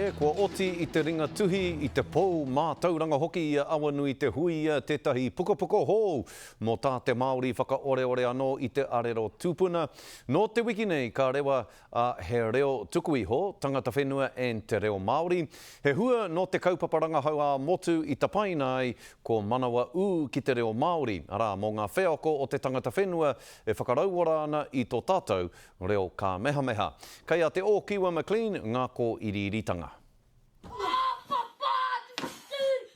E, kua oti i te ringa tuhi, i te pou mātauranga hoki i a Awanui Te Huia tētahi pukapuka hou mō tā te Māori whakaoreore anō i te arero tupuna. Nō te wiki nei ka rewa a He Reo Tuku Iho, Tangata Whenua and Te Reo Māori. He hua nō te kaupapa rangahau ā-motu i tapaina ai ko Manawa Ū ki te Reo Māori, arā, mō ngā wheako o te tangata whenua e whakarauora ana i tō tātou Reo kāmehameha. Kei a Te Ōkiwa McLean ngā kōiriiritanga.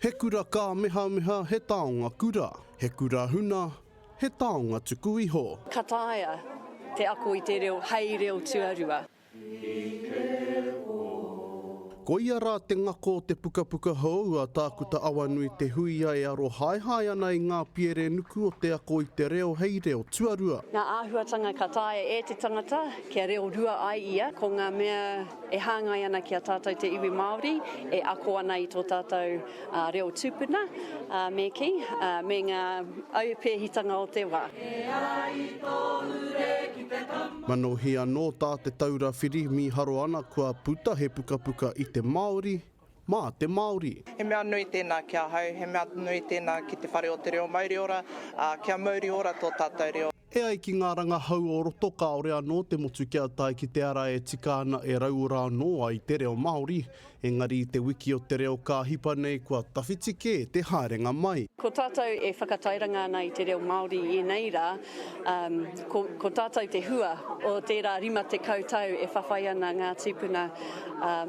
He kura kāmehameha, he taonga kura. He kura huna, he taonga tuku iho. Ka taea te ako i te reo hei reo tuarua. Koia rā te ngako o te pukapuka hou a Tākuta Awanui Te Huia e arohaehae ana i ngā piere nuku o te ako i te reo hei reo tuarua. Ngā āhuatanga ka taea e te tangata kia reo rua ai ia, ko ngā mea e hāngai ana ki a tātou te iwi Māori e ako ana i tō tātou reo tupuna, me kī, me ngā aupēhitanga o te wā. Manohi anō tā Te Taura Whiri mīharo ana kua puta he pukapuka i te Māori, mā te Māori. He mea nui tēnā ki ahau, he mea nui tēnā ki Te Whare o te Reo Mauriora, ā, kia mauri ora tō tātou reo. E ai ki ngā rangahau o roto kāore anō te motu kia tae ki te ara e tika ana e rauora anō ai te reo Māori, engari i te wiki o te reo ka hipa nei kua tawhiti kē te haerenga mai. Ko tātou e whakatairanga ana i te reo Māori i ēnei rā, ko, ko tātou te hua o tērā 50 tau e whawhai ana ngā tīpuna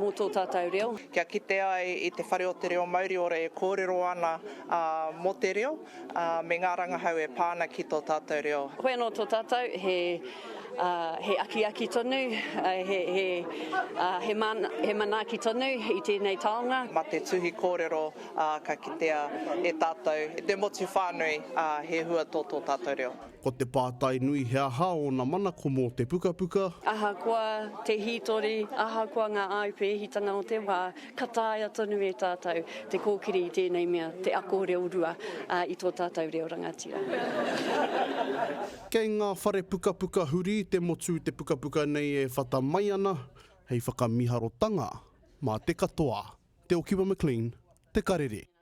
mō tō tātou reo. Kia kite ai i Te Whare o te Reo Mauriora e kōrero ana mō te reo, ā, me ngā rangahau e pā ana ki tō tātou reo. Hoi anō tō tātou, he, ā, he akiaki tonu, he, he, ā, he mana, he manaaki tonu i tēnei taonga. Mā te tuhi kōrero, ā, ka kitea e tātou, e te motu whānui, ā, he hua tō tō tātou reo. Ko te pātai nui he aha ōna manako mō te pukapuka? Ahakoa te hītori, ahakoa ngā āupēhitanga o te wā, Ka taea tonu e tātou te kōkiri i tēnei mea, te ako reo rua i tō tātou reo rangatira. Kei ngā whare pukapuka huri i te motu te pukapuka nei e whata mai ana, hei whakamiharotanga mā te katoa. Te Okiwa McLean, Te Karere.